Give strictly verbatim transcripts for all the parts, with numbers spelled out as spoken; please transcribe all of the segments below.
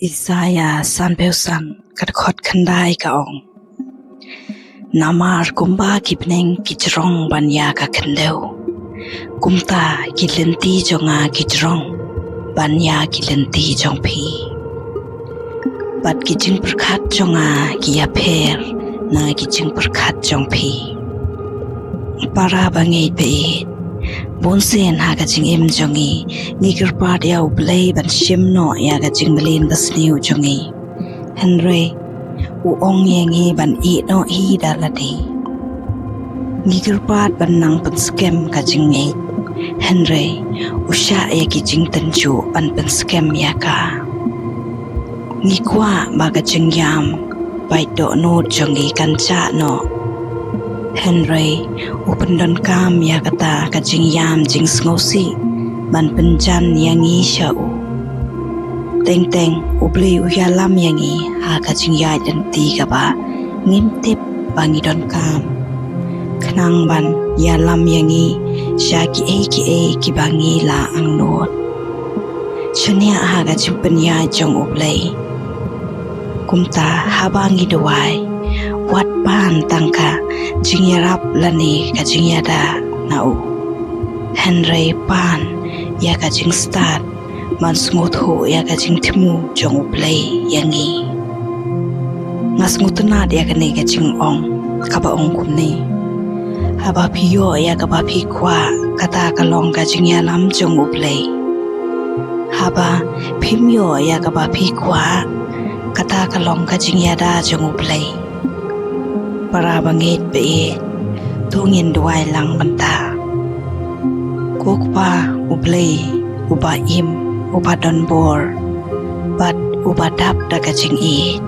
Isaiah sanphew san, ka dkhot khyndai ka ong: Namar kumba ki bneng ki jrong ban ïa ka khyndew, kumta ki lynti jong nga ki jrong ban ïa ki lynti jong phi, bad ki jingpyrkhat jong nga ki ïapher na ki jingpyrkhat jong phi. Para bangeit, bun sien ha ka jingim jong ngi, ngi kyrpad ïa U Blei ban shim noh ïa ka jingmlien basniew jong ngi. Hynrei u ong ïa ngi ban ïeh noh hi da lade. Ngi kyrpad ban nang pynskhem ka jingngeit, hynrei u shah ïa ki jingtynjuh ban pynskhem ïa ka. Ngi kwah ba ka jingïam bad dohnud jong ngi kan jah noh, hynrei u pyndonkam ïa kata ka jingïam jingsngewsih ban pynjan ïa ngi sha u. Teng teng U Blei u ïalam ïa ngi ha ka jingïaid lynti kaba ngim tip ba ngi donkam, khnang ban ïalam ïa ngi sha kiei kiei kiba ngi la angnud. Shaniah ha ka jingpynïaid jong U Blei. Kumta haba ngi duwai, wat pan tang ka jingïarap lane ka jingïada na u, hynrei pan ïa ka jingstad ban sngewthuh ïa ka jingthmu jong U Blei ïa ngi. Nga sngewtynnad ïa kane ka jingong kaba ong kumne: Haba phi ïoh ïa kaba phi kwah, kata ka long ka jingïalam jong U Blei. Haba phim ïoh ïa kaba phi kwah, kata ka long ka jingïada jong U Blei. Para bangeit, bad to ngin duwai lang mynta. Ko Kpa U Blei uba im, uba donbor, bad uba dap da ka jingïeit,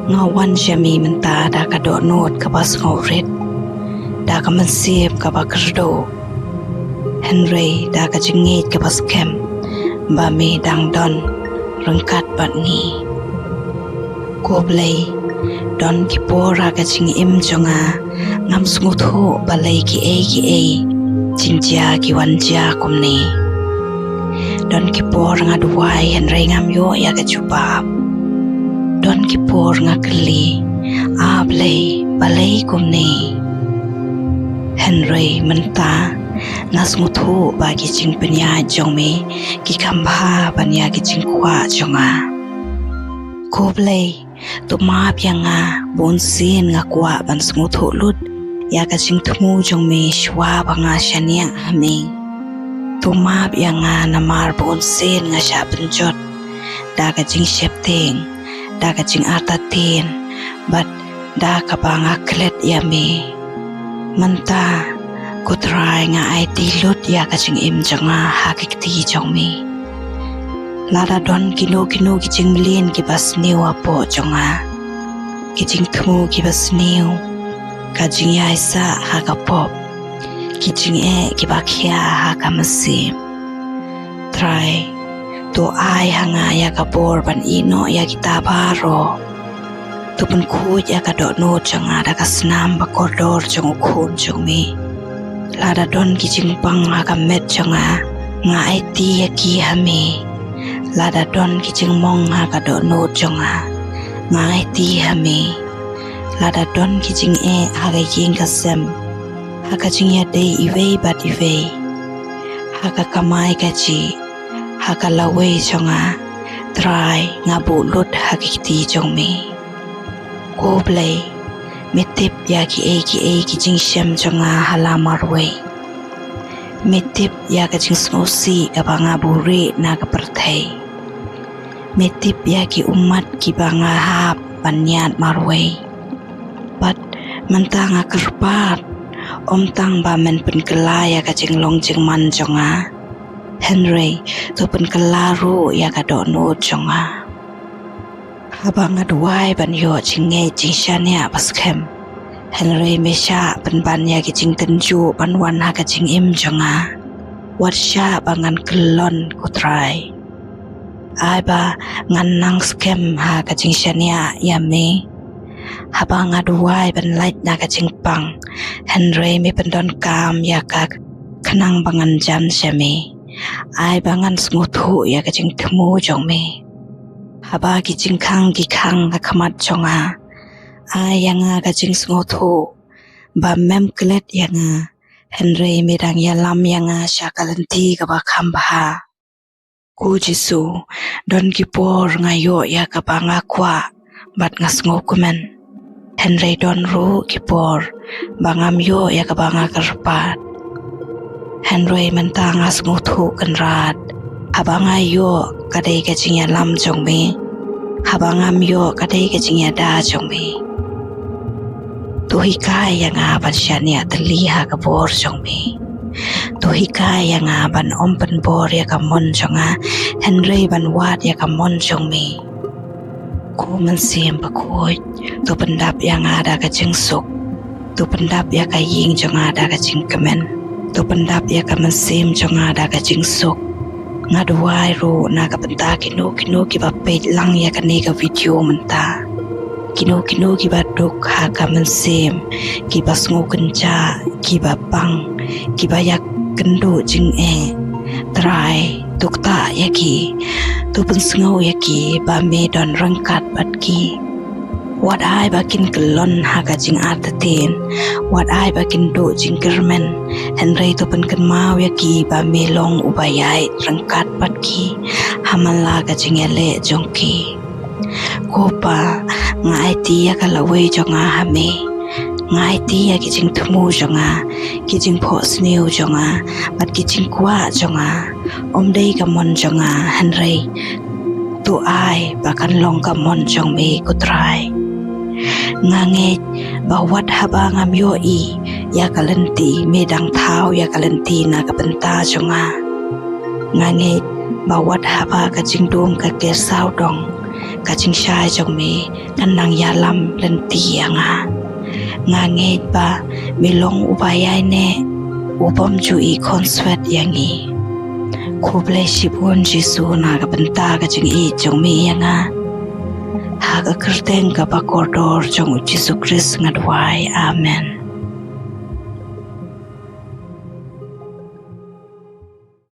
nga wan sha me mynta da ka dohnud kaba sngewrit, da ka mynsiem kaba kyrduh, hynrei da ka jingngeit kaba skhem ba me dang don ryngkat bad ngi. Ko Blei, don ki por ha ka jingim jong nga ngam sngewthuh balei kiei kiei jingjia ki wan jia kumne. Don ki por nga duwai hynrei ngam ïoh ïa ka jubab. Don ki por nga kylli, A Blei, balei kumne? Hynrei mynta nga sngewthuh ba ki jingpynïaid jong me ki kham bha ban ïa ki jingkwah jong nga. Ko Blei, to map ïa nga, bun sien nga kwah ban sngewthuh lut ïa ka jingthmu jong me shuwa ba nga shaniah ha me. To map ïa nga namar bun sien nga shah pynjot da ka jingsheptieng, da ka jingartatien, bad da kaba nga klet ïa me. Mynta, ko Trai, nga aiti lut ïa ka jingim jong nga ha ki kti jong me. Lada don kino kino ki jingmlien kiba sniew hapoh jong nga, ki jingthmu kiba sniew, ka jingïaisah ha ka pop, ki jingeh kiba khia ha ka mynsiem, Trai, to ai ha nga ïa ka bor ban ïeh noh ïa kita baroh. To pynkhuid ïa ka dohnud jong nga da ka snam bakordor jong U Khun jong me. Lada don ki jingpang ha ka met jong nga, nga aiti ïa ki ha me. Lada don ki jingmong ha ka dohnud jong nga, nga aiti ha me. Lada don ki jingeh ha ka ïing ka sem, ha ka jingïadei iwei bad iwei, ha ka kamai kajih, ha ka lawei jong nga, Trai, nga buh lut ha ki kti jong me. Ko Blei, me tip ïa kiei kiei ki jingshem jong nga ha la marwei. Me tip ïa ka jingsngewsih kaba nga buhrieh na ka pyrthei. Me tip ïa ki ummat kiba nga hap ban ñiad marwei. Bad mynta nga kyrpad, ym tang ba men pynkylla ïa ka jinglong jingman jong nga, hynrei to pynkylla ruh ïa ka dohnud jong nga. Haba nga duwai ban ïoh jingngeit jingshaniah ba skhem, hynrei me shah pynban ïa ki jingtynjuh ban wan ha ka jingim jong nga. Wat shah ba ngan kyllon, ko Trai. Ai ba ngan nang skhem ha ka jingshaniah ïa me. Haba nga duwai ban lait na ka jingpang, hynrei me pyndonkam ïa ka khnang ba ngan jan sha me. Ai ba ngan sngewthuh ïa ka jingthmu jong me. Haba ki jingkhang ki khang ha khmat jong nga, ai ïa nga ka jingsngewthuh ba mem klet ïa nga, hynrei me dang ïalam ïa nga sha ka lynti kaba kham bha. Ko Jisu, don ki por nga ïoh ïa kaba nga kwah bad nga sngewkmen, hynrei don ruh ki por ba ngam ïoh ïa kaba nga kyrpad. Hynrei mynta nga sngewthuh kynrad, haba nga ïoh ka dei ka jingïalam jong me, haba ngam ïoh ka dei ka jingïada jong me. To hikai ïa nga ban shaniah tylli ha ka bor jong me. To hikai ïa nga ban ym pynbor ïa ka mon jong nga, hynrei ban wad ïa ka mon jong me. Ko Mynsiem Bakhuid, to pyndap ïa nga da ka jingsuk. To pyndap ïa ka ïing jong nga da ka jingkmen. To pyndap ïa ka mynsiem jong nga da ka jingsuk. Nga duwai ruh na ka bynta kino kino kiba peit lang ïa kane ka video mynta. Kino kino kiba duk ha ka mynsiem, kiba sngewkynjah, kiba pang, kiba ïakynduh jingeh. Trai, to ktah ïa ki, to pynsngew ïa ki ba me don ryngkat bad ki. Wat ai ba kin kyllon ha ka jingartatien, wat ai ba kin duh jingkyrmen, hynrei to pynkynmaw ïa ki ba me long uba ïaid ryngkat bad ki ha man la ka jingïaleh jong ki. Ko Pa, nga aiti ïa ka lawei jong nga ha me. Nga aiti ïa ki jingthmu jong nga, ki jingphohsniew jong nga, bad ki jingkwah jong nga. Ym dei ka mon jong nga, hynrei to ai ba kan long ka mon jong me, ko Trai. Nga ngeit ba wat haba ngam ïohi ïa ka lynti, me dang thaw ïa ka lynti na ka bynta jong nga. Nga ngeit ba wat haba ka jingdum ka ker sawdong, ka jingshai jong me kan nang ïalam lynti ïa nga. Nga ngeit ba me long uba ïaineh, u bym ju ikhonswet ïa ngi. Khublei shibun Jisu na ka bynta ka jingïeit jong me ïa nga. Ha ka kyrteng kaba kordor jong u Jisu Khrist nga duwai. Amen.